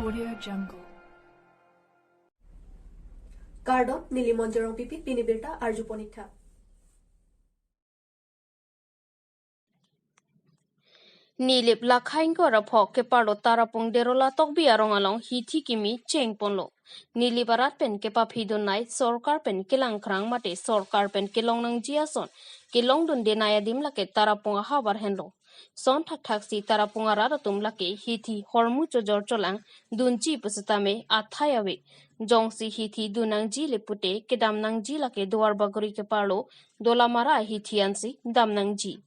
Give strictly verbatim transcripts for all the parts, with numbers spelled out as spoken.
Audio Jungle. Kardom, neli Monjirong Pipi, pini birta arjupon ik tha. Nilip lakhain kora phok keparlo Tarapung Derola Tokbi arong along hithi kimi chengponlo. Nilip arat pen kepaphidun nai sorkar pen kelangkrang mate sorkar pen kelong nangji ason kelongdunde nai adim lake Tarapung ahavar henlo. Son thakthak si Tarapung arat atum lake hithi hormu chojor cholangdunji pusitame athai ave. Jongsi hithi dun nangji le pute kedam nangji lake Duar Bagori keparlo Dolamara hithi ansi dam nangji.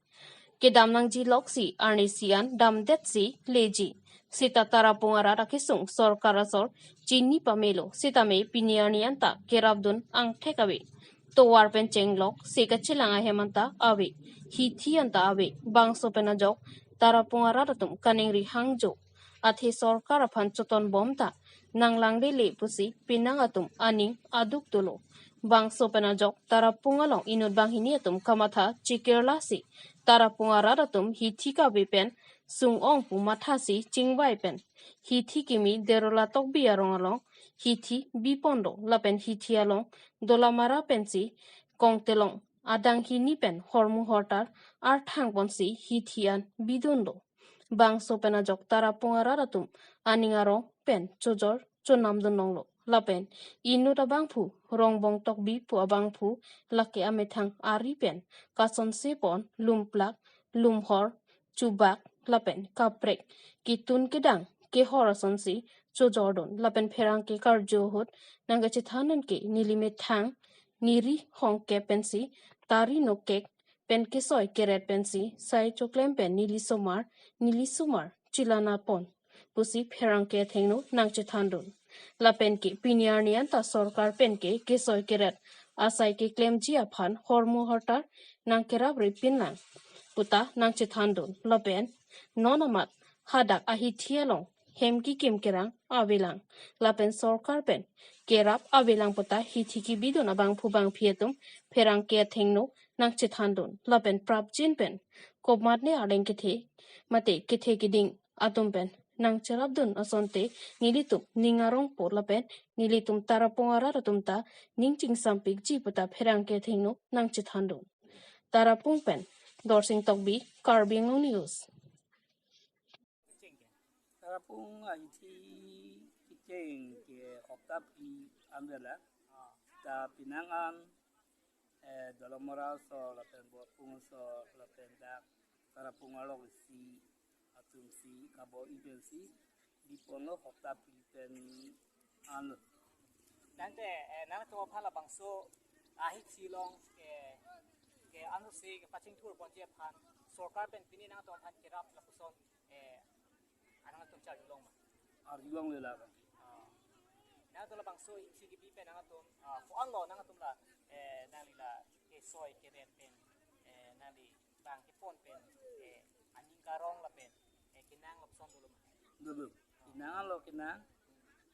Kedam nangji loksi arnisi an damdet si leji. Sita Tarapung arat akesung sorkar asor chini pamelo. Sitame pini arni anta kerapdun angthek ave. Tovar pen chenglok, se kachelang ahem anta ave. Hithi anta ave. Bangso pen ajok Tarapung arat atum kaningri hangjo. Athe sorkar aphan chotonbom ta nanglangdele pusi penang atum aning aduk dolo. Bangso pen ajok Tarapung along inut banghini atum kamatha chikirla si Tarapung arat atum hithi kave pen sung-ong pu matha si chingvai pen hithi kimi Derola Tokbi arong along hithi biponlo lapen hithi along Dolamara pensi kongtelong adang hini pen hormu hortar arthang ponsi hithi an bidunlo. Bangso pen ajok Tarapung arat atum aning arong pen chojor chonamdun longlo. Lapen inut abangphu Rongbong Tokbi pu abangphu lake amethang ari pen kasonse pon lumplak, lumhor, chubak lapen kaprek ketun kedang kehor asonsi chojordun lapen pherangke karju ahut nangkachethandun ke neli methang neri hongke pensi tari nokek pen kesoi keret pensi sai choklem pen neli somar, neli somar chilana pon pusi pherangke athengno nangchethandun. Lapen ke pini arni anta sorkar pen ke kesoi keret asai keklemji aphan hormu hortar nangkerap ripin lang puta nangchethandun. Lapen non amat hadak ahithi along hem kikim kerang avelang. Lapen sorkar pen kerap avelang puta hithi kibidun abangphu bangphi atum pherangke athengno nangchethandun. Lapen prapjin pen komatne arleng kethe mate kethe kiding atum pen nangcherapdun asonte nelitum ning arongpo lapen nelitum Tarapung arat atum ta ning chingsampikji puta pherangke athengno nangchethandun. Tarapung pen Dorsing Tokbi, Karbi Anglong News. Tarapung ahithi kecheng ke hopta phli anvela. Ta penang an, eh, Dolamara so lapen Borpung so lapen dak Tarapung along isi atum si kabo iben si biponlo hopta phli pen anlo. Tangte, eh, nangtum aphan labangso ahithi along ke, ke ansi kepachingthur ponji aphan sorkar pen pini nangtum aphan kerap lapuson, eh, anangtum charjulong ma? Arjulongle la. Ah. Nangtum labangso hithi kebi pen nangtum, ah, ko-an lo nangtum la, eh, nangli la kesoi keret pen, eh, nangli bang kepon pen, eh, aning karong lapen, eh, kenang lapuson dolo ma? Dolo. Kenang lo kenang.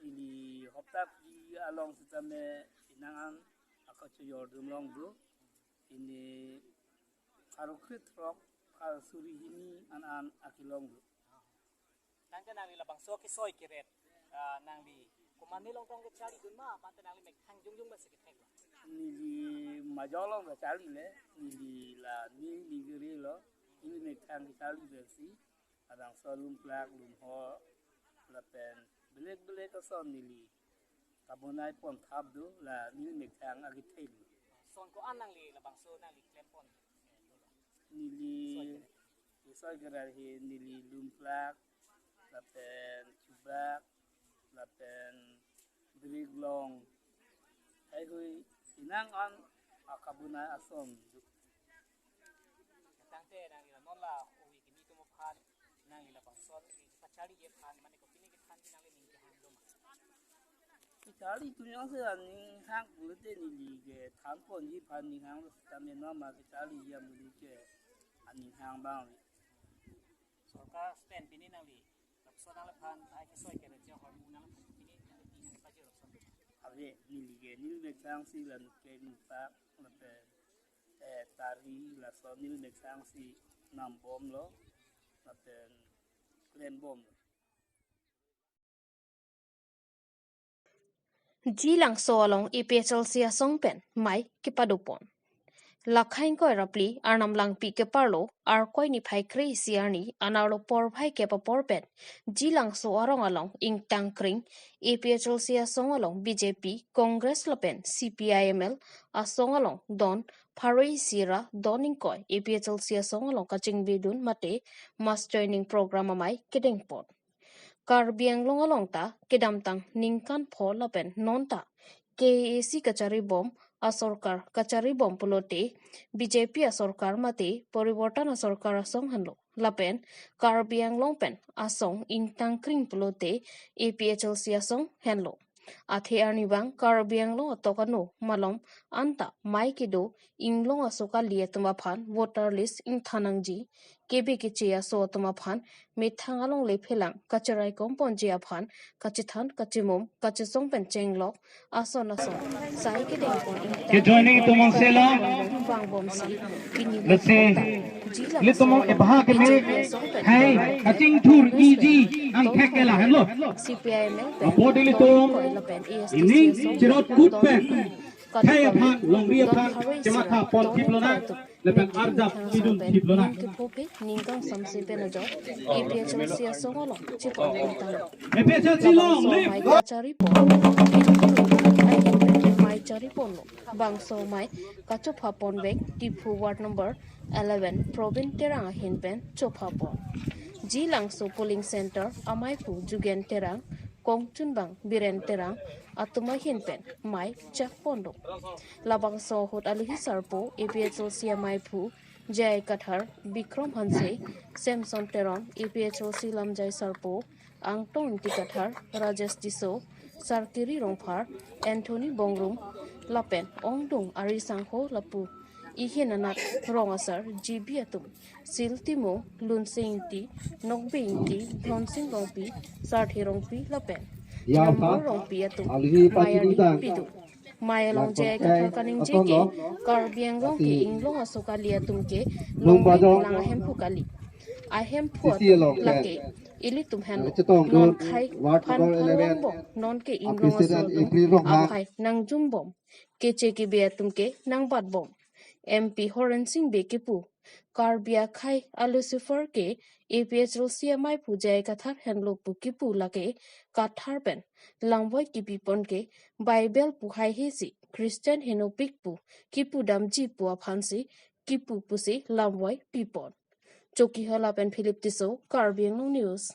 Ili hopta phli along sitame kenang an ako chojordun long do. Ini karo krit rok karo suri hini an an akelong do. Tangte nangli labangso kesoi keret, ah, nangli komatne along tong kecharlidun ma, mate nangli methang jongjong basi kethek lo? Neli majok along kecharli le, neli la neli gere lo, neli methang kecharli besi, adang so lumplak, lumhor, lapen belek belek ason neli kabonai pon thap do, la neli methang akethe lo. Son ko-an nangli labangso nangli klem pon? Neli kesoi keret he neli lumplak, lapen chubak, lapen briklong. Haihui penang an akabonai ason do. Tangte nangli la non la ovi kimi atum aphan nangli labangso kepacharliji aphan mane kopine kethan ke nangli ning kehang do ma? Kecharli atum jongsi aning hang pulote neli kethan ponji aphan ning hang lo sitame non ma kecharliji amonit ke aning hang abang. Sorkar pen pini nangli lapuson nangli aphan ai kesoi keret jong hormu nangli aphan pini nangli pini nangli pajir lapuson do. Ave, neli ke neli methang si la nokek nokpak lapen, eh, tari laso neli methang si nambomlo lapen klembomlo. Jilangso along A P H L C asong pen mei kepadopon. Lakhai ingkoi ra phli Arnam Langpi keparlo Arkoi niphai kre-isi arni anerlo porphai kep apor pen Jilangso arong along ingtang kring A P H L C asong along B J P, Congress lapen C P I M L asong along don pharo-isi ra don ingkoi A P H L C asong along kachingvai dun mate mass joining program amei kedengpon. Karbi Anglong along ta kedamtang ningkan pho lapen non ta K A A C kacharibom asorkar kacharibom pulote B J P asorkar mate poriborton asorkar asong henlo. Lapen Karbi Anglong pen asong ingtang kring pulote A P H L C asong henlo. Athe arnivang Karbi Anglong atok ano malom anta mei kedo inglong aso kali atum aphan voter list ingthan nangji, kebe keche aso atum aphan methang along lephelang kacherai komponji aphan kachethan kachemum kachesong pen chenglok ason ason sai kedengpon ingtang. Ke joining tumong sela. Vangbomsi pini Let's say, Jilangso litumong along ebaha ke me B J P asong pen hai kachingthur iji angthek ke lahenlo. C P I M L pen Apo dilitum don ingkoi lapen A S D C ini asong chirot pen kut don pen. Hai aphan, longri aphan, chematha pon thiplo na, lapen arjap pidun thiplo na. Ningkepho pen ningkang samse pen ajok A P H L C asong along chepon ingtang. A P H L C long live! Mei kacharipon, mei chariponlo. Bangso mei kachophapon vek Diphu ward number eleven Probin Terang ahin pen chophapon. Jilangso polling center ameiphu Jugen Terang, kongchunbang Biren Terang atum ahin pen mei chakponlo. Labangso ahut alohi sarpo A P H L C ameiphu J I Kathar, Bikrom Hanse, Samson Teron, A P H L C lamjai sarpo Angtong Ingti Kathar, Rajesh Tisso, Sarkiri Rongphar, Anthony Bongrung, lapen ongdung ari sangho lapu ihin anat rong asar G B atum, Sil Timung, Lunsing Ingti, Nokbe Ingti, Dhonsing Rongpi, Sarthe Rongpi lapen Yaufa, Nambor Rongpi atum alohi mei arni pachidutang pidun. Mei along J I Kathar kaningje ke Karbi Anglong ke inglong aso kali atum ke longri lang ahemphu kali. Ahemphu atum lake ilitum henlo. Non khai phan phan longbom, non ke inglong aso atum akhai nangjumbom, keche kebe atum ke nangbatbom. M P Horen Sing Bey kipu, Karbi akhai alucifer ke A P H L C ameiphu J I Kathar henlo pu kipu lake Kathar pen lamvoi kipipon ke Bible pu haihesi Christian henopik pu kipudamji pu aphansi kipu pusi lamvoi pipon. Chokihola pen Philip Tisso, Karbi Anglong News.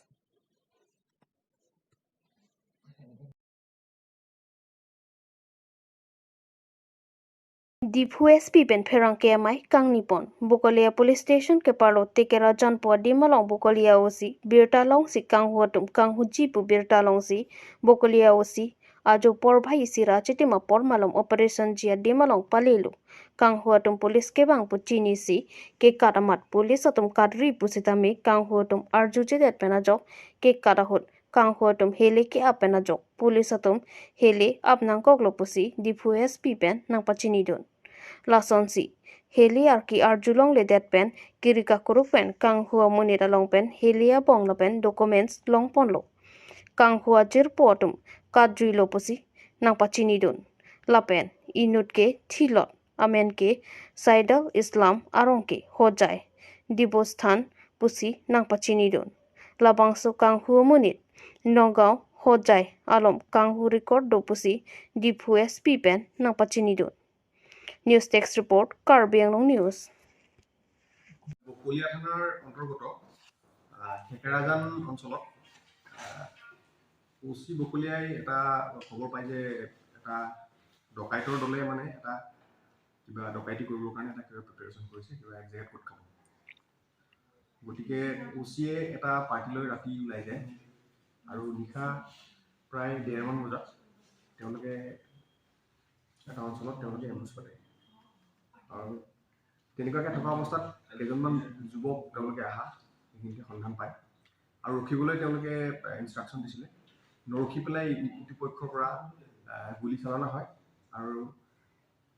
Diphu S P pen pherangke amei kangnipon. Bokolia Police Station keparlo Tekera Janpo adim along Bokolia O C birta longsi kanghu atum kanghuji pu birta longsi Bokolia O C ajo porphai isi ra chitim apor malom operation ji adim along palelo. Kanghu atum police kevang pu chinisi kekat amat police atum katri pusitame kanghu atum arjujedet pen ajok kekat ahut kanghu atum hele ke-ap pen ajok police atum hele ap nangkoklo pusi Diphu S P pen nangpachinidun. Lasonsi hele arki arjulongledet pen kiri kakuruk pen kanghu amonit along pen hele abong lapen documents longponlo. Kanghu ajirpo atum katjuilo pusi nangpachinidun. Lapen inut ke thilot amen ke Saidal Islam arong ke Hojai Dibosthan pusi nangpachinidun. Labangso kanghu amonit Nagaon Hojai alom kanghu record do pusi Diphu S P pen nangpachinidun. News Desk Report, Karbi Anglong News. বকলীয়া থানাৰ অন্তৰ্গত, আহ, থেকেৰাজান অঞ্চলত, আহ, অ' চি বকলীয়াই এটা খবৰ পায় যে এটা ডকাইতৰ দলে মানে এটা কিবা ডকাইতি কৰিবৰ কাৰণে এটা কিবা প্ৰিপেৰেশ্যন কৰিছে, কিবা এক জেগাত গোট খাব। গতিকে অ' চিয়ে এটা পাৰ্টি লৈ ৰাতি ওলাই যায় আৰু নিশা প্ৰায় ডেৰমান বজাত তেওঁলোকে এটা অঞ্চলত তেওঁলোকে এম্বুছ পাতে আৰু তেনেকুৱাকৈ থকা অৱস্থাত কেইজনমান যুৱক তেওঁলোকে আহা সেইখিনিতে সন্ধান পায় আৰু ৰখিবলৈ তেওঁলোকে ইনষ্ট্ৰাকশ্যন দিছিলে। নৰখি পেলাই ইটো পক্ষৰ পৰা, আহ, গুলী চালনা হয় আৰু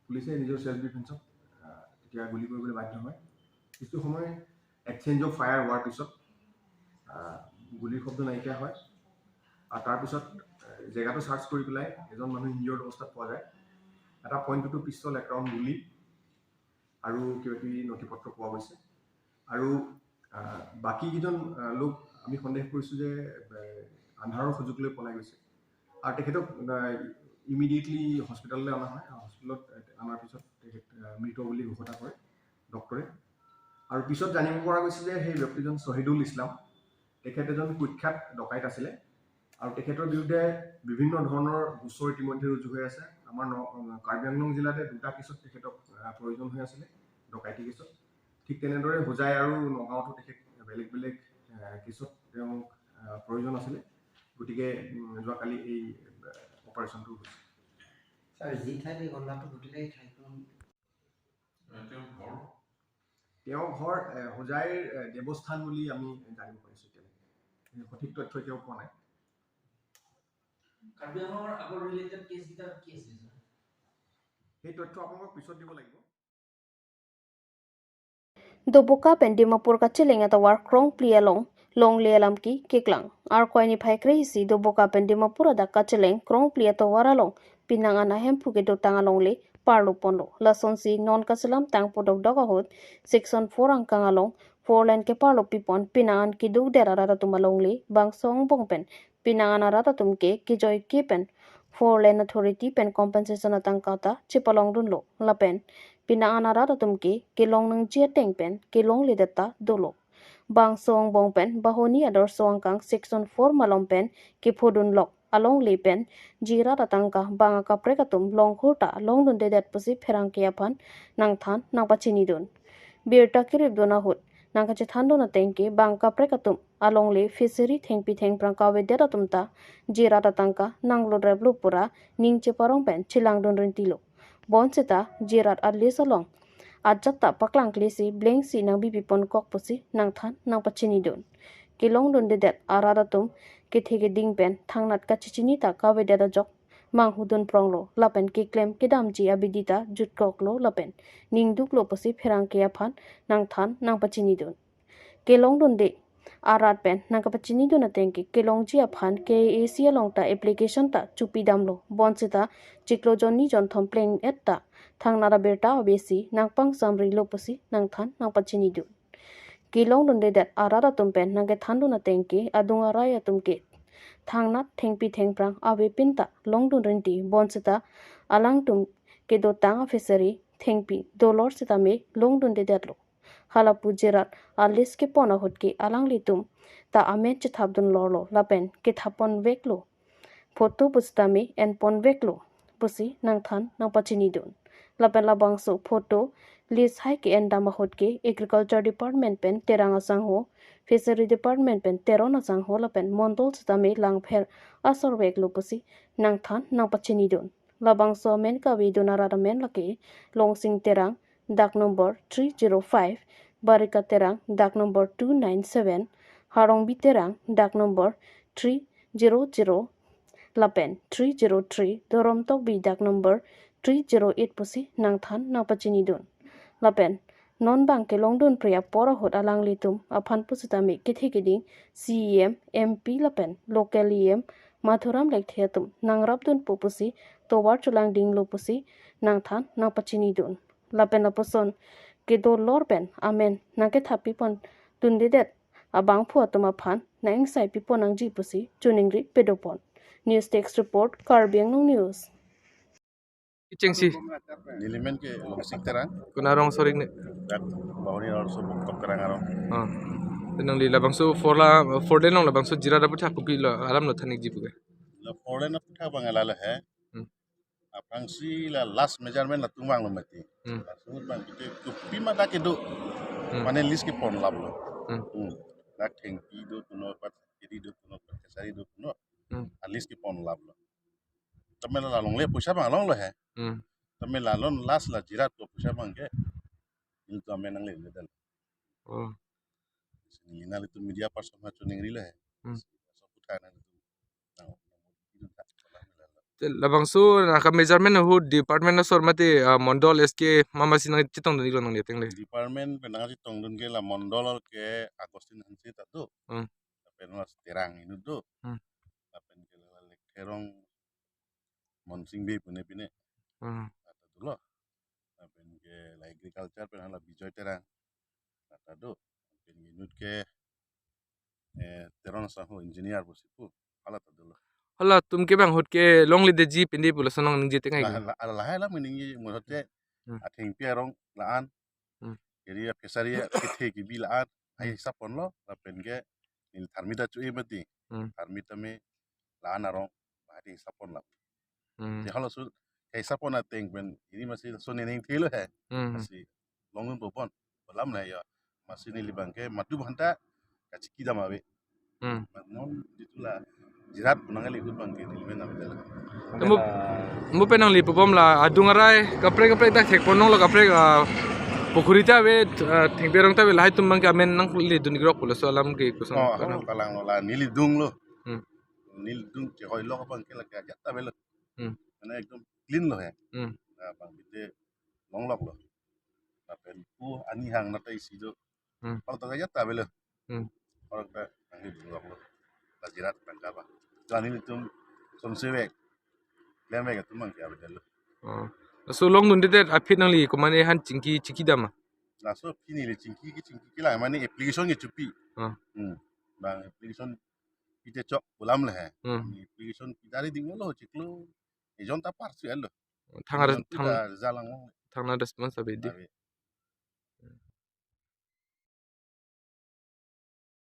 পুলিচে নিজৰ চেল্ফ ডিফেন্সত, আহ, তেতিয়া গুলী কৰিবলৈ বাধ্য হয়। কিছু সময় এক্সচেঞ্জ অফ ফায়াৰ হোৱাৰ পিছত, আহ, গুলীৰ শব্দ নাইকিয়া হয় আৰু তাৰপিছত, আহ, জেগাটো চাৰ্চ কৰি পেলাই এজন মানুহ ইনজিয়ৰ্ড অৱস্থাত পোৱা যায়। এটা পইণ্ট টু টু পিষ্টল, এক ৰাউণ্ড গুলী আৰু কিবা কিবি নথি পত্ৰ পোৱা গৈছে। আৰু আহ, বাকী কেইজন আহ, লোক আমি সন্দেহ কৰিছোঁ যে আহ, আন্ধাৰৰ সুযোগ লৈ পলাই গৈছে। আৰু তেখেতক ইমিডিয়েটলি হস্পিটেললৈ অনা হয়। হস্পিটেলত অনাৰ পিছত তেখেত আহ, মৃত বুলি ঘোষণা কৰে ডক্টৰে। আৰু পিছত জানিব পৰা গৈছে যে সেই ব্যক্তিজন শ্বহীদুল ইছলাম, তেখেত এজন কুখ্যাত ডকাইত আছিলে। আৰু তেখেতৰ বিৰুদ্ধে বিভিন্ন ধৰণৰ গোচৰ ইতিমধ্যে ৰুজু হৈ আছে। আমাৰ ন- কাৰ্বি আংলং জিলাতে দুটা কেছত তেখেতক আহ, প্ৰয়োজন হৈ আছিলে, ডকাইতি কেছত। ঠিক তেনেদৰে হোজাই আৰু নগাঁৱতো তেখেত বেলেগ বেলেগ আহ, কেছত তেওঁক আহ, প্ৰয়োজন আছিলে। গতিকে উম, যোৱাকালি এই আহ, অপাৰেশ্যনটো হৈছে। ছাৰ, যি ঠাইত এই ঘটনাটো ঘটিলে, এই ঠাইখন এ, তেওঁৰ ঘৰ? তেওঁৰ ঘৰ এ, হোজাইৰ এ, দেৱস্থান বুলি আমি জানিব পাৰিছোঁ এতিয়ালৈকে। এ, সঠিক তথ্য এতিয়াও পোৱা নাই। কাৰ্বি আংলঙৰ আগৰ ৰিলেটেড কেছ কেইটা কি আছিল, ছাৰ? সেই তথ্য আপোনালোকক পিছত দিব লাগিব। Doboka pen Dimapur kacheleng atovar Krongpli along longle alam ke keklang. Arkoi niphai kre-isi Doboka pen Dimapur adak kacheleng Krongpli atovar along pinang an ahemphu kedotang alongle parlo ponlo. Lasonsi non kachelamtang pu dokdok ahut Section four angkang along four lane keparlo pipon pinang an keduk der arat atum alongle bangso angbong pen pinang an arat atum ke kejoi ke pen four lane authority pen compensation atangka ta chepalongdunlo lapen pinang an arat atum ke kelong nangji ateng pen kelongledet ta dolo. Bangso angbong pen Bahoni Adarsho angkang Section four malom pen kephodunlok alongle pen jirat atangka bang akaprek atum longkhur ta longdundedet pusi pherangke aphan nangthan nangpachinidun. Birta keripdun ahut nangkachethandun ateng ke bang kaprek atum alongle fishery thengpi thengphrang kavedet atum ta jirat atangka nanglutreplo pura ning cheparong pen chelangdun rintilo. Bonseta jirat a-lease along ajat ta paklangklesi blengsi nangbibi ponkok pusi nangthan nangpachinidun. Kelongdundedet arat atum kethe keding pen thangnat kachechini ta kavedet ajok manghudun pronglo lapen keklem kedamji abidi ta jutkoklo lapen ningduklo pusi pherangke aphan nangthan nangpachinidun. Kelongdunde arat pen nangkapachinidun ateng ke kelongji aphan K A A C along ta application ta chupidamlo. Bonseta chiklo jonni jonthom pleng-et ta thangnat abirta avesi nangpangsamrilo pusi nangthan nangpachinidun. Kelongdundedet arat atum pen nangkethandun ateng ke adung arai atum ke thangnat thengpi thengphrang avepin ta longdun rinti bonseta alangtum kedotang a-fishery thengpi dolor setame longdundedetlo. Halapu jirat a-lease kepon ahut ke alanglitum ta amen chethapdunlorlo lapen kethap ponveklo. Photo pusitame en ponveklo pusi nangthan nangpachinidun. Lapen labangso photo lease hai ke-endam ahut ke Agriculture Department pen Terang asangho, Fishery Department pen Teron asangho lapen mondol setame langpher asorveklo pusi nangthan nangpachinidun. Labangso amen kavedun arat amen lake Longsing Terang, dak number three zero five, Barika Terang, dak number two nine seven, Harongbi Terang, dak number three zero zero, lapen three zero three, Dorom Tokbi, dak number three zero eight pusi nangthan nangpachinidun. Lapen non bang kelongdunpri apor ahut alanglitum aphan pusitame kethe keding C E M, M P lapen local E M Madhuram Lekthe atum nangrapdunpo pusi tovar chelangdinglo pusi nangthan nangpachinidun. Lapen lapuson kedolor pen amen nangkethap pipontundedet abangphu atum aphan nang-ingsai pipo nangji pusi choningri pedopon. News Desk Report, Karbi Anglong News. Ichengsi. Nelimen ke Longsing Terang. Kona rong sorik ne? Dak Bahoni Adarsho Bongtok Terang arong. Ah. Nangli labangso four la, four lane along labangso jirat aputhak kopi lo alam lo than-ikji pu ke? La four lane aputhak bang lalo he. Hmm. Aphrangsi la last measurement latum vanglo mati. Hmm. Latum vang kete kopima dak kedo. Hmm. Mane lease kepon laplo. Hmm. Hmm. Dak thengpi do kuno pat kiri do kuno pat kesari do kuno. Hmm. A-lease kepon laplo. Tame la longle poisa bang longlo he. Hmm. Tame la lon last la jirat ko poisa bang ke. Nelitum amen nanglele dan. Oh. Neli nanglitum media person ha choningrilo he. Hmm. Sob uthai nanglitum. Te labangso nangka measurement ahut department asor mate, ah, mondol S K mama si nangchetongdun-iklo nangli ateng le? Department pen nangchetongdun ke la mondol ke Augustine Hanse ta do. Hmm. Lapen la Terang inut do. Hmm. Lapen ke la Lekthe arong Singbe pune pine. Hmm. Ata dolo. Lapen ke la agriculture pen hala Bijoy Terang. Ata do. Pen inut ke eh, Teron Sangho engineer pusi pu. Hala ta dolo. Hala atum ke bang ahut ke longledetji pinde pu lason nangji tengai. La, ke la, la, la, la meaning ye mo hote Hmm. athengpi arong la-an. Hmm. Kiri ya kesari ya kethe kebi la-an. Hai Hmm. hisap ponlo lapen ke neli tharmita chu e mati. Hmm. Tharmita me la-an arong. Hai hisap ponlo. Hmm. Te halaso kaisa pon ateng pen ini masi so nening thelo he. Hmm. Masi longdun po pon. Pu alam la ya. Masi neli bang ke madu bhanta kachiki dam ave. Hmm. Non ditu la jirat punang kali ahut bang ke neli men nam dela. Te mo, mo pen nangli pubom la adung arai kaprek kaprek ta thek ponong lo kaprek, ah, pukhuri ta ave, ah, thengpi arong ta ave lahai atum bang ke amen nangledun ikrok pu laso alam ke koson Oh, koson. Ako kalang lo la neli dunglo. Hmm. Neli dung chehoi lo bang ke la kajat ta avelo. Hmm. Mane ekdom clean lo he. Hmm. Na bang bite longlok lo. Lapen pu ani hang na ta isi do. Hmm. Kalau ta kajat ta avelo. Hmm. Kalau ta ani longlok lo. La jirat tangka ba. To ani tum som sevek. Lem vek atum bang ke avedetlo. Oh. So longdundedet aphi nangli komatne han chingki chiki dam ma? Laso aphi neli chingki ke chingki ke la mane application ke chepi. Ah. Hmm. Bang application pite chok pu alam le he. Hmm. Application pidari ding lo chiklo. Ejon ta par su elo. Thang ar-, Ejon thang, pita jalang lo. Thang na response ave di. Ave.